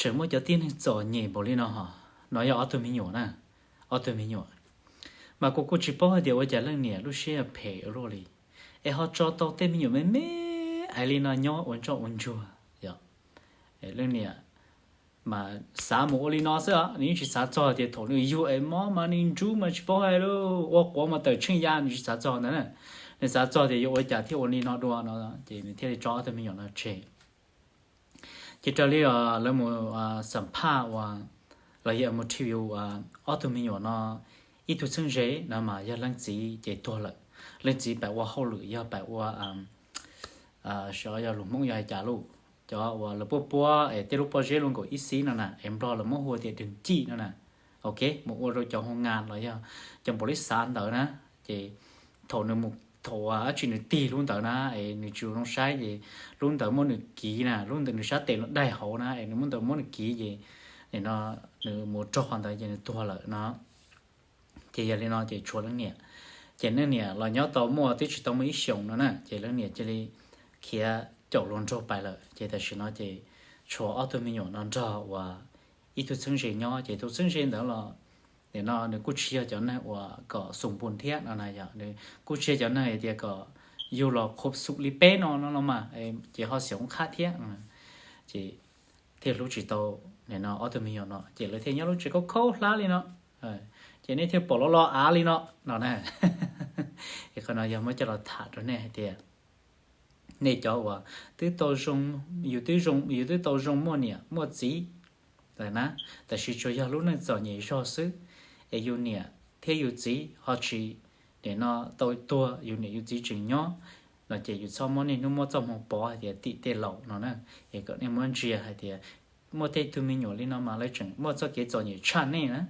Tseem muaj cov tib neeg txom nyem npaum li no hos. No yog ob tug me nyuam na, ob tug me nyuam. Mas kuv kuj tsis paub hais tias ua cas leej niam lub siab phem ua luaj li, es ho tso tau tej me nyuam me me ais li no nyob ua ntsoj ua ntsuag. Yog leej niam mas xav mus ua li no xwb os, nws yeej tsis xav txog tias thaum nws yug es mob mas nws ntsub mas tsis paub hais li, ua quav mas tawm tsheej ya, nws tsis xav txog ntawd na. Nws xav txog tias yuav ua cas thiaj ua li no dua no, ces nws thiaj li tso ob tug me nyuam no tseg. Ces raws li lawv mus xam phaj uas los yog mus interview ob tug me nyuam no, ib tug txheeb ze no mas yog leej txiv ces tuag lawm. Leej txiv pab ua hauj lwm yog pab ua xyov yog lus Hmoob yog hais cas lauj, cov uas lawv puab puab es tej lub pob zeb luaj nkaus ib xib no na, es Nplog lawv muab hu tias dwm cij no na. Ok, mus ua rau cov hoo ngas los yog cov npaum li xav ntawd na. Ces thaum nws mus, thaum dab tsi nws tig lub ntawd na, es nws tsis zoo saib ces lub ntawd muab nws kiv na, lub ntawd nws sab tes los daig hauv na, es nws muab ntawd muab nws kiv ces no nws mus raug qhov ntawd ces nws tuag lawm no. Ces yog li no ces tshuav leej niam. Ces leej niam los nyob tau muaj twb tsis tau muaj ib xyoos no na, ces leej niam cia li khiav caum hluas nraug pais lawm. Ces tam sim no ces tshuav ob tug me nyuam no nrog uas ib tug txheeb ze nyob. Ces tus txheeb ze ntawd los nim no nws kuj tsis yog cov neeg uas kom xum npun thiab no na, yog nws kuj tsis yog cov neeg hais tias kom yug los khuv xum li peb no no los mas, ces ho xiam qab thiab. Ces thiaj hlub tsis tau nim no ob tug me nyuam no, ces lawv thiaj nyob lub tsev khaub khaub hlab li no. Ces nej thiaj pom los los av li no no na. Es qhov no yog muab coj los tham rau nej hais tias nej cov uas twb tau zoo, yus twb zoo, yus twb tau zoo muaj niam muaj txiv lawm na, tab sis tsuas yog lub neej txom nyem zog xwb, es yus niam thiab yus txiv ho tsis, nim no tau tuag, yus niam yus txiv tseem nyob no, ces yus txhob muab niaj hnub muab txoj hmoo pov hais tias tim tej laus no na. Es kom nej muab ntsia hais tias muaj tej tug me nyuam li no mas lawv tseem muaj txoj kev txom nyem tshaj nej na.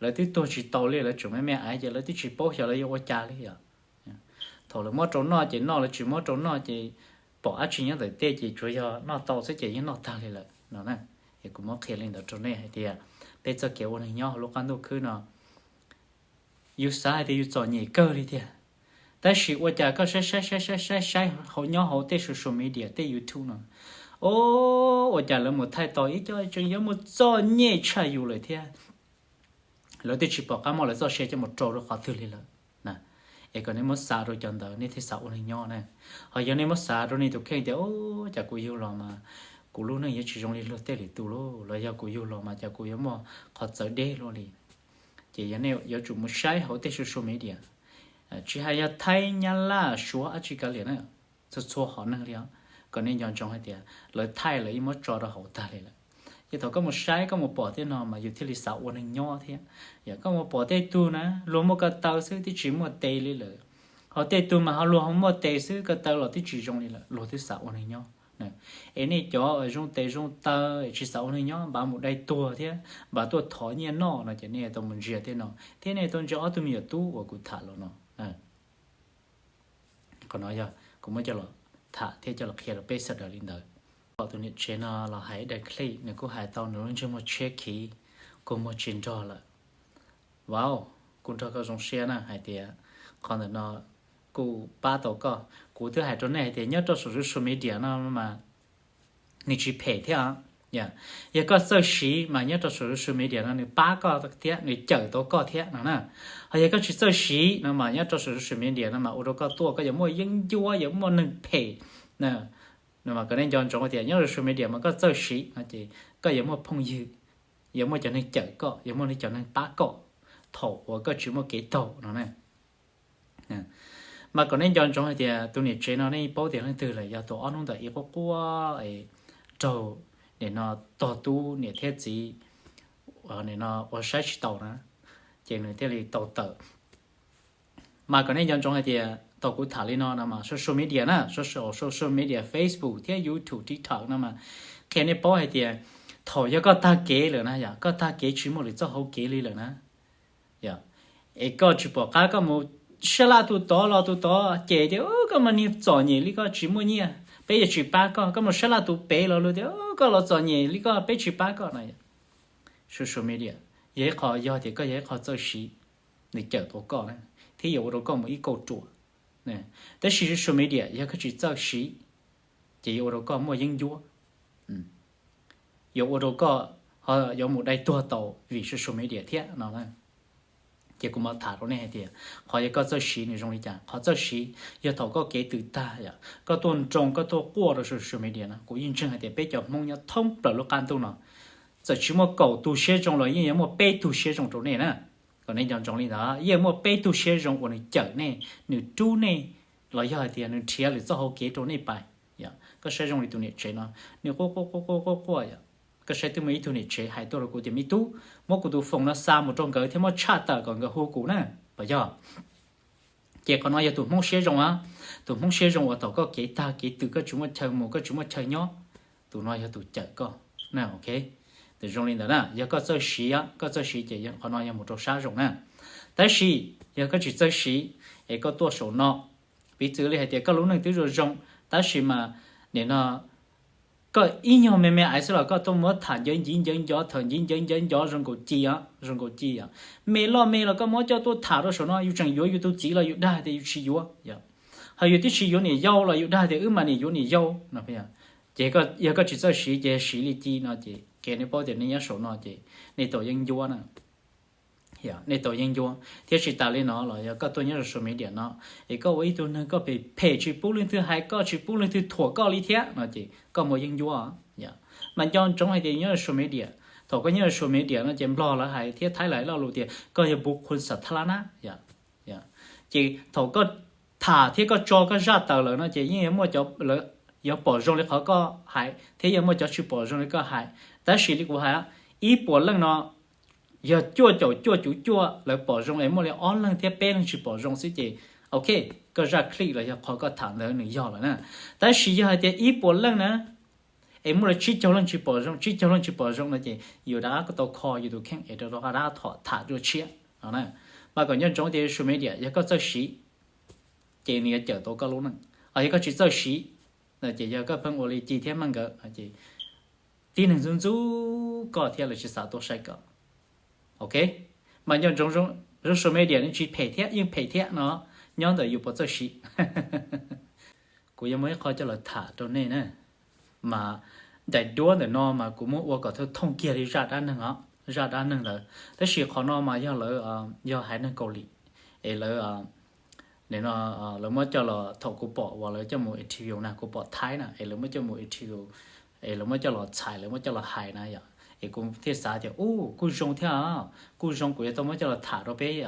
Lawv twb tuag tsis tau li, lawv tseem me me aiv ces lawv twb tsis paub xyov lawv yuav ua cas li yom. Thaum lawv muab rau noj ces noj, lawv tsis muab rau noj ces pom dab tsi nyob ntawm tej ces tsuas yog noj tau xwb ces yeej noj tag li lawm no na. Es kuv muab qhia li ntawd rau nej hais tias peb txoj kev ua neeg nyob hauv lub qab ntuj khwb no, yus xav hais tias yus txom nyem kawg li tiag, tab sis ua cas koj saib saib saib saib saib saib hauv, nyob hauv tej social media tej YouTube no, o, ua cas lawv mus thaij tau ib co tseem yuav mus txom nyem tshaj yus lawm thiab. Lawv twb tsis pom qab muab lawv txoj sia coj mus rau rau qhov twg li lawm na. Es kom nej muab xav rau cov ntawd nej thiaj xav ua neeg nyob na. Ho yog nej muab xav rau nej tus kheej tias, o, cas kuv yug los mas kuv lub neej yuav tsis zoo li luag tej lwm tus lauj, los yog kuv yug los mas cas kuv yuav muaj qhov txawv deb luaj li. Ces yog nej yuav tsum mus saib hauv tej social media, tsis hais yog Thaib, Nyab Laj, Suav, dab tsi kav liam na, txhua txhua hom neeg li os, kom nej nco ntsoov hais tias lawv thaij lawv yeej muab tso rau hauv tag li lawm. Ces thaum koj mus saib koj mus pom tej no mas yus thiaj li xav ua neeg nyob thiab. Yog koj mus pom tej tug na luag muaj ko taw xwb twb tsis muaj tes li lawm, ho tej tug mas ho luag ho muaj tes xwb ko taw los twb tsis zoo li lawm, luag twb xav ua neeg nyob. Es nej cov zoo tes zoo taw tsis xav ua neeg nyob npaj mus dai tuag thiab npaj tuaj thov nyiaj noj no ces nej tau mus ntsia tej no thiab nej tau ntsia ob tug me nyuam tub uas kuv tham los no. Qhov no yog kuv muab coj los tham thiab coj los qhia rau peb sawv daws li ntawd. Pom tus niam tsev no los hais ib daim clip, nws kuj hais tau nws lub ntsej muag tshiab khiv, kua muag tsis nrog lawm. Vauv, kuv nrog koj zoo siab na hais tias qhov ntawm no kuj pab tau koj. Kuv twb hais rau nej hais tias nyob rau saum social media no mas nws tsis phem thiab. Yog koj txawj siv mas nyob rau saum social media no nws pab koj thiab nws cawm tau koj thiab no na. Ho yog koj tsis txawj siv no mas nyob rau saum social media no mas ua rau koj tuaj koj yuav muaj yeeb ncuab, yuav muaj neeg phem. No mas kom nej nco ntsoov tias nyob rau social media mas koj txawj siv no ces koj yuav muaj phooj ywg, yuav muaj cov neeg cawm koj, yuav muaj cov neeg pab koj thaum uas koj tsis muaj kev taug no na. Mas kom nej nco ntsoov hais tias tus niam tsev no nej paub tias leej twg lawm, yog tus ob hnub ntawd ib quaj quaj raug nim no tog tub niam thiab txiv nim no ua saib tsis taus na, ces nws thiaj li tau tawm. Mas kom nej nco ntsoov hais tias thaum kuv tham li no no mas social media na, social media Facebook thiab YouTube, TikTok no mas qhia nej paub hais tias thaum yog koj tag kev lawm na, yog koj tag kev tsis muaj lwm txoj hauv kev li lawm na, yog es koj tsis pom qab koj mus sab laj tus tod los tus tod ces tias koj mas niag txom nyem li koj tsis muaj nyiaj peb yuav tsis pab koj, koj mus sab laj tus pem los luag tias koj los txom nyem li koj peb tsis pab koj no. Social media yog ib qho, yog tias koj yog ib qho txawj siv, nws cawm tau koj na, thiab yuav ua rau koj mus ib kauj ruam. Tab sis social media yog koj tsis txawj siv ces yuav ua rau koj muaj yeeb ncuab. yuav ua rau koj ho yuav mus dai tuag tau vim social media thiab no. Ces kuv mam tham rau nej hais tias qhov yog koj txawj siv nws zoo li cas. Qhov txawj siv yog thaum koj kev tws tag yom, koj tuaj nroo koj tuaj quaj rau social media no, kuv yeej ntseeg hais tias peb cov Hmoob nyob thoob plaws lub qab ntuj no, txawm tsis muaj kaum tug siab zoo los yeej yuav muaj peb tug siab zoo rau nej na. Kom nej nco ntsoov li ntawd, yeej muaj peb tug siab zoo uas nws cawm nej, nws rub nej, los yog hais tias nws nrhiav lwm txoj hauv kev rau nej pais. Koj saib zoo li tus niam tsev no, nws quaj quaj quaj quaj quaj yom. Koj saib twb muaj ib tug niam tsev hais tuaj rau kuv tias me tub, muab kuv tus foom no xa mus rau nkawd thiab muab tshaj tawm kom nkawd hu kuv na, puas yog? Ces qhov no yog tus Hmoob siab zoo a, tus Hmoob siab zoo uas thaum koj kev tag kev tws koj tsis muaj chaw mus koj tsis muaj chaw nyob, tus no yog tus cawm koj na, ok. Tus zoo li ntawd na, yog koj txawj siv, koj txawj siv ces qhov no yog mus rau sab zoo na. Tab sis yog koj tsis txawj siv es koj tuaj saum no, piv txwv li hais tias koj lub neej twb zoo zoo, tab sis mas nim no koj ib nyuag me me aiv xwb los koj tuaj muab tham ncawv nciv ncawv ncov, tham nciv ncawv ncawv ncov zoo nkaus ci, zoo nkaus ci os. Me loj me los koj muab coj tuaj tham rau saum no, yus tseem yuav yus tus txiv los yus dag tias yus tsis yuav, ho yus twb tsis yuav niam yau los yus dag tias wb mas niam yuav niam yau no. Ces yog koj tsis txawj siv ces siv li ci no ces qhia nej paub tias nej nyob saum no ces nej tau yeeb ncuab na. Nej tau yeeb ncuab thiab tsis tas li no los yog koj tuaj nyob social media no es koj ua ib tug neeg koj phem phem tsis pub leej twg hais koj tsis pub leej twg thuam koj li thiab no ces koj muaj yeeb ncuab. Mas nco ntsoov hais tias nyob social media, thaum koj nyob social media no ces Nplog lawv hais thiab Thaib lawv hais lo lus tias koj yog bu khu xa tha la na. Ces thaum koj tham thiab koj tso koj zaj tawm lawm no ces yeej yuav muaj cov lawv yuav pom zoo li qhov koj hais thiab yuav muaj cov tsis pom zoo li koj hais. Tab sis li kuv hais, ib puas leej no yog cuaj caum cuaj cuv cuaj lawv pom zoo es muaj li ob leeg thiab peb leeg tsis pom zoo xwb ces ok, koj zaj clip los yog qhov koj tham ntawd nws yog lawm na. Tab sis yog hais tias ib puas leej na es muaj li tsib caug leej tsis pom zoo, tsib caug leej tsis pom zoo no ces yus rov qab tau kho yus tus kheej es rov rov qab tham dua tshiab no na. Mas kom nco ntsoov tias social media yog koj txawj siv ces nws yuav cawm tau koj lub neej. Yog koj tsis txawj siv no ces yog koj pheej ua li ci thiab meej nkawd no ces tib neeg ntxub ntxub koj thiab lawv tsis xav tuaj saib koj. Ok, mas nco ntsoov, social media nws tsis phem thiab yeej phem thiab no, nyob ntawm yus puas txawj siv. Kuv yuav muaj ib qho coj los tham rau nej na. Mas daim duab ntawm no mas kuv muab ua kom thooj thooj kiag li zaj dab neeg os, zaj dab neeg ntawd. Tab sis qhov no mas yog lawv, yog haiv neeg Kaus Lim es lawv, no, lawv muab coj los, thaum kuv pom uas lawv coj mus interview na, kuv pom Thaib na es lawv muab coj mus interview es lawv muab coj los txhais, lawv muab coj los hais na yom, es kuv thiaj xav tias u, kuj zoo thiab, kuj zoo, kuv yuav tau muab coj los tham rau peb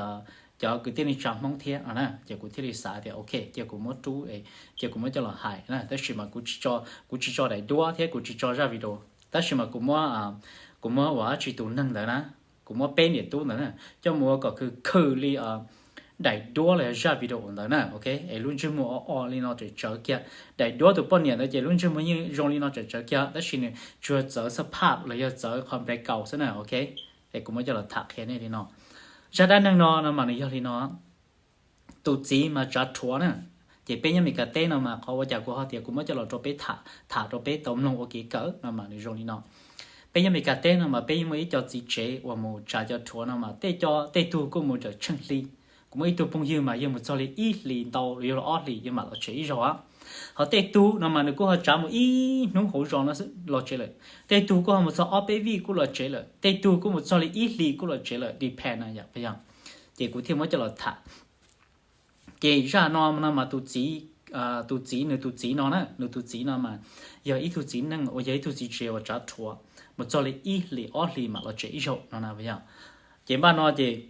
cov kwv tij neej tsa Hmoob thiab no na. Ces kuv thiaj li xav tias ok, cia kuv muab rub, cia kuv muab coj los hais na. Tab sis mas kuv tsis tso daim duab thiab kuv tsis tso zaj video, tab sis mas kuv muab, kuv muab ua dab tsi tus neeg ntawd na, kuv muab peb niam tub ntawd na coj mus ua kom khwm khwm li daim duab los yog zaj video ntawd na, ok. Es lub ntsej muag o o li no tseem tsawv kiag. Daim duab tus poj niam ntawd ces lub ntsej muag yeej zoo li no tseem tsawv kiag, tab sis nws tsuas txawv xab phaj los yog txawv qhov npe kaus xwb na, ok. Es kuv muab coj los tham qhia nej li no. Zaj dab neeg no no mas nws yog li no. Tus txiv mas tsav rhuav na, ces peb nyob Meskas teb no mas qhov ua cas kuv ho tias kuv muab coj los rau peb tham, tham rau peb tau mloog ua kev kawm no mas nws zoo li no. Peb nyob Meskas teb no mas peb yeej muaj ib co txiv tsev uas mus tsav cov rhuav no mas tej co, tej tug kuj mus tawm tsheej hli. Kuv muaj ib tug phooj ywg mas yog mus txog li ib hlis ntau los yog ob hlis yog mam los tsev ib zaug. Ho tej tug no mas nws kuj ho tsav mus ib hnub hauv zos no xwb los tsev lawm, tej tug kuj ho mus txog ob peb vij kuj los tsev lawm, tej tug kuj mus txog li ib hlis kuj los tsev lawm, depend na yom, yog. Ces kuv thiaj muab coj los tham. Ces zaj no no mas tus txiv, tus txiv, nws tus txiv no na, nws tus txiv no mas yog ib tug txiv neej uas yog ib tug txiv tsev uas tsav rhuav mus txog li ib hlis ob hlis mam los tsev ib zaug no na yom. Ces npaj no ces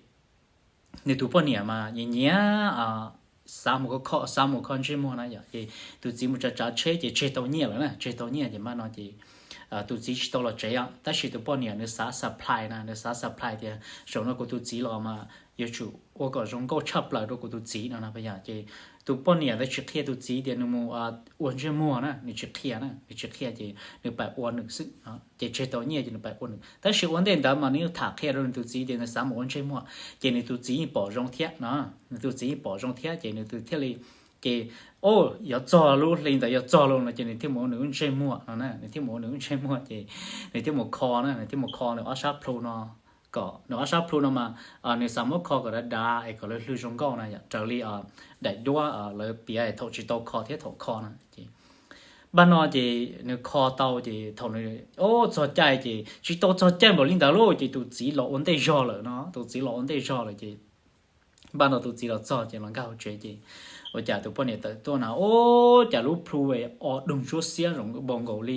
nws tus poj niam mas nyiam nyiam xav mus kho, xav mus kho ntsej muag na yom. Ces tus txiv mus tsav tsav tsheb ces tseg tau nyiaj lawm na, tseg tau nyiaj ces npaj no ces tus txiv tsis tau los tsev os, tab sis tus poj niam nws xav supply na, nws xav supply tias zaum no kuv tus txiv los mas yuav tsum ua kom zoo nkauj tshaj plaws rau kuv tus txiv no na yom. Ces tus poj niam ntawd tsis qhia tus txiv tias nws mus ua ntsej muag na, nws tsis qhia na, nws tsis qhia ces nws pais ua nws xwb. Ces tseg tau nyiaj ces nws pais ua nws, tab sis ua ntej ntawd mas nws yeej tham qhia rau nws tus txiv tias nws xav mus ua ntsej muag, ces nws tus txiv yeej pom zoo thiab no, nws tus txiv yeej pom zoo thiab ces nws tus thiaj li, ces o, yuav txog lub hli ntawd, yuav txog lub no ces nws thiaj mus ua nws lub ntsej muag no na, nws thiaj mus ua nws lub ntsej muag ces nws thiaj mus kho na, nws thiaj mus kho nws ob sab plhu no, kom nws ob sab plhu no mas nws xav muab kho kom dav dav es kom lawv hlwb zoo nkauj na yom, raws li daim duab lawv piav thaum tsis tau kho thiab thaum kho na. Ces npaj no ces nws kho tau ces thaum nws, o, txog caij ces tsis tau txog caij npaum li ntawd lauj, ces tus txiv los ua ntej zog lawm no, tus txiv los ua ntej zog lawm ces npaj no tus txiv los txog ces los nkag hauv tsev ces ua cas tus poj niam tawm tuaj na, o, cas lub plhu o doog ntsuab xiab zoo npaum nkaus li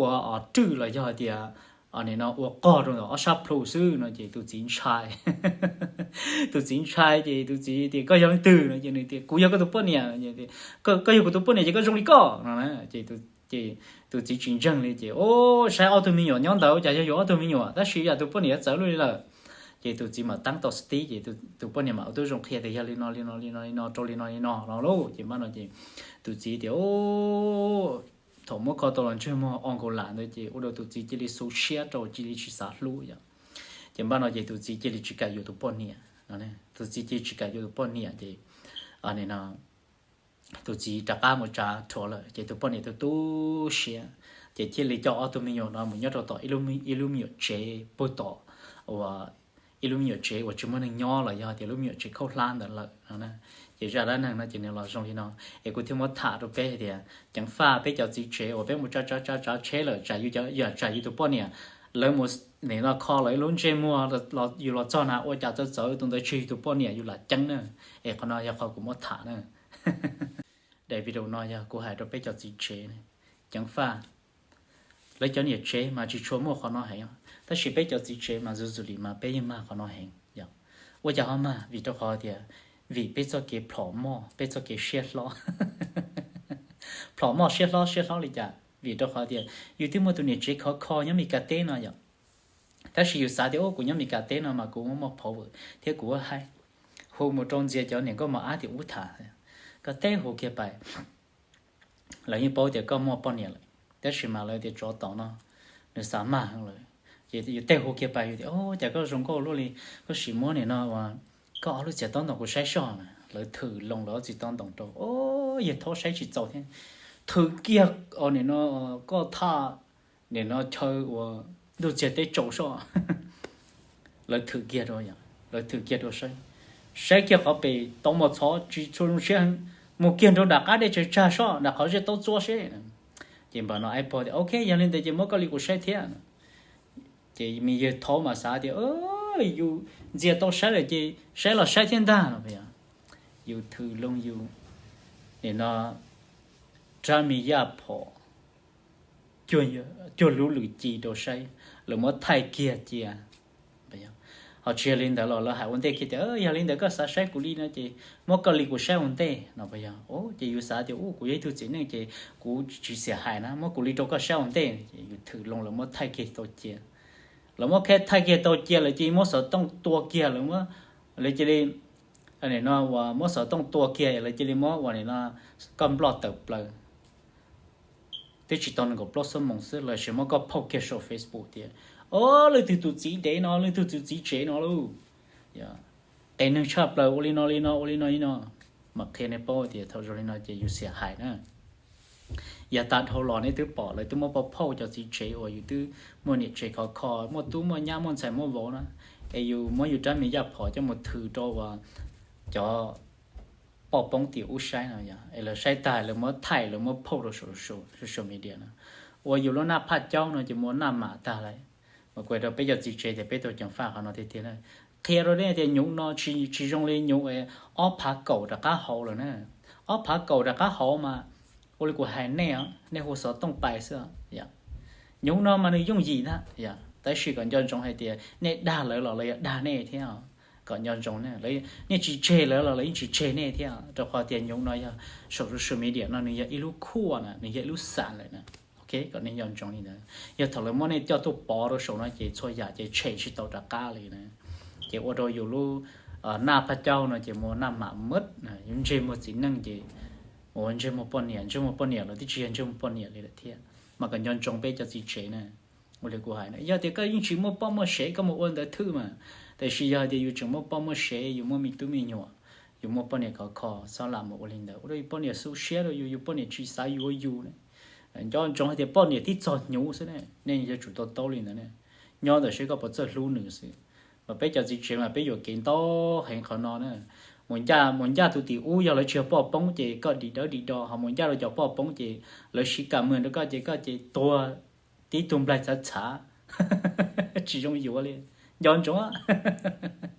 ua rwj los yog tias nim no ua qog rau ntawm ob sab plhu xwb no ces tus txiv ntshai. Tus txiv ntshai ces tus txiv tias, koj yog leej twg no ces nws tias, kuv yog koj tus poj niam. Koj yog kuv tus poj niam ces koj zoo li koj no. Ces tus txiv tsis ntseeg li ces, o, saib ob tug me nyuam nyob ntawd cas yog yus ob tug me nyuam tab sis yam tus poj niam yuav txawv luaj li lawm. Ces tus txiv mam tab tau xwb ces tus poj niam mam ua tib zoo qhia tias yog li no li no li no li no rau li no li no no lauj. Ces npaj no ces tus txiv tias, thaum muab kho tau los ntsej muag o nkaus lam ntawd ces ua rau tus txiv cia li xu siab rau cia li tsis xav hlub yom. Ces npaj no ces tus txiv cia li tsis kam yuav tus poj niam no, tus txiv cia li tsis kam yuav tus poj niam ces nim no tus txiv rov qab mus tsav thuav lawm ces tus poj niam tu tu siab ces thiaj li coj ob tug me nyuam no mus nyob rau tom ib lub me nyuam tsev puag tom uas ib lub me nyuam tsev uas tsis muaj neeg nyob los yog tias lub me nyuam tsev khaub hlab ntawd lawm no. Ces zaj dab neeg no ces nws los zoo li no, es kuv thiaj muab tham rau peb hais tias ceev faj peb cov txiv tsev uas peb mus tsav tsav tsav tsheb lawm tsam yus, yam tsam yus tus poj niam lawv mus nim no kho lawv ib lub ntsej muag, yus los txog na ua cas txawv txawv tus ntawd tsis yog yus tus poj niam yus lam ceeb na. Es qhov no yog qhov kuv muab tham na. Daim video no yog kuv hais rau peb cov txiv tsev, ceev faj lawv cov niam tsev mas tsis tshua muaj qhov no heev, tab sis peb cov txiv tsev mas zoo zoo li mas peb yeej mag qhov no heev yom. Ua cas ho mag? Vim rau qhov tias, vim peb txoj kev plhom moj, peb txoj kev siab hlob. Plhom moj siab hlob, siab hlob li cas? Vim rau qhov tias yus twb muaj tus niam tsev khov kho nyob Mes Kas teb no yom. Tab sis yus xav tias, u, kuv nyob Mes Kas teb no mas kuv muaj muaj phov vwm thiab kuv ua haib, hu mus rau ntxias cov niam nkauj mos ab tim ub tham, koj teb hu kiag pais. Lawv yeej paub tias koj muaj poj niam lawm, tab sis mas lawv tias tsov tom no, nws xav mag lawm. Ces yus tej hu kiag pais yus tias, o, cas koj zoo nkauj luaj li, koj sim muab nim no uas koj ob lub txiav tob ntoos kuv saib soj na. Lawv thwm loo lawv ob txiv tob ntoos rau, o, yawg thaub saib tsis txaus thiab, thwm kiag nim no koj thaj nim no chaw uas ntuj txiag teb tsaus soj. Lawv thwm kiag rau, lawv thwm kiag rau saib, saib kiag qhov pem tau mos txhov tsis tshua zoo siab heev, mus kiag nraud nram qab dej tsawg tsag soj nram qhov zej taub txua seb. Ces npam no ib pog tias, ok, yog li ntawd ces muab koj li kuv saib thiab. Ces me yawg thaub mas xav tias, yus ntxias tau saib lawm ces saib los saib thiab ntag no. Yus thwm loo yus nim no rab me yaj phom cuag lub lwm ci rau saib, lawv muab thaij kiag cia. Ho tsis yog li ntawd los lawv hais ua ntej kiag tias, yog li ntawd koj xav saib kuv li no ces muab koj li kuv saib ua ntej no puas yog? Ces yus xav tias, u, kuv yog ib tug txiv neej ces kuv tsis xiam hais na, muab kuv li rau koj saib ua ntej. Ces yus thwm loo lawv muab thaij kiag tau cia. Lawv muab thaij kiag tau cia lawv cia li muab xov tooj tua kiag lawv, lawv cia li nim no uas muab xov tooj tua kiag lawv cia li muab uas nim no koj nploj tawm plaws. Twb tsis tau nees nkaum plaub xuab moos xwb lawv cia li muab koj phauj kiag saum Facebook tias, o, leej twg tus txiv dev no, leej twg tus txiv tsev no lauj. Qes neeg tshaj plaws ua li no li no ua li no li no. Mas qhia nej paub tias thaum zoo li no ces yus xiam hais na. Yav tas dhau los nej twb pom lawv twb muab phauj cov txiv tsev uas yus twb muaj niam tsev khov kho, muaj tub muaj nyab muaj ntxhais muaj vauv na, es yus muab yus rab me yaj phom coj mus thwm rau uas cov poj poob tim ub saib no yog es lawv saib tag lawv muab thaij lawv muab phauj rau social media no, ua yus lub naj phaj caub no ces mus ua naj mam tag lawm. Mas kuv hais rau peb cov txiv tsev tias peb tau ceev faj qhov no tiag tiag na. Qhia rau nej tias nyuv no tsis zoo li nyuv ob phav kaum rov qab hauv lawm na. Ob phav kaum rov qab hauv mas ua li kuv hais nej, nej hu xov tooj pais xwb. Nyuv no mas nws yooj yim ntag, tab sis kom nco ntsoov hais tias nej dag lawv los lawv yuav dag nej thiab. Kom nco ntsoov, nej tsis tseg lawv los lawv yeej tsis tseg nej thiab, rau qhov tias nyuv no yog saum social media no nws yog ib lub khuaj na, nws yog ib lub xam lawm na. Ok, kom nej nco ntsoov li ntawd. Yog thaum lawv muab nej coj tuaj pov rau saum no ces txhua yam ces tshem tsis tau rov qab li na. Ces ua rau yus lub naj phaj caub no ces mus ua naj mam mab, yus ntsej muag txiv neej ces mus ua ntsej muag poj niam, ntsej muag poj niam los twb tsis yog ntsej muag poj niam li lawm thiab. Mas kom nco ntsoov peb cov txiv tsev na. Ua li kuv hais na, yog tias koj yeej tsis muaj poj muaj sev koj mus ua ntawd thwj mas, tiam sis yog tias yus tseem muaj poj muaj sev, yus muaj me tub me nyuam, yus muaj poj niam khov kho, txhob lam mus ua li ntawd ua rau yus poj niam xu siab rau yus, yus poj niam tsis xav yuav yus na. Nco ntsoov hais tias poj niam tib txog nyuv xwb ne, nej yuav tsum to taub li ntawd ne. Nyob ntawm seb koj puas txawj hlub nws xwb. Mas peb cov txiv tsev mas peb yuam kev ntau heev qhov no na. Mus ncaj tus tim ub, yog lawv tsis yog poj poob ces koj dim dawb dim do, ho mus ncaj rau cov poj poob ces lawv siv kam mus rau koj ces koj ces tuag tib tug nplaig txhav txhav, tsis zoo yuav li. Nco ntsoov.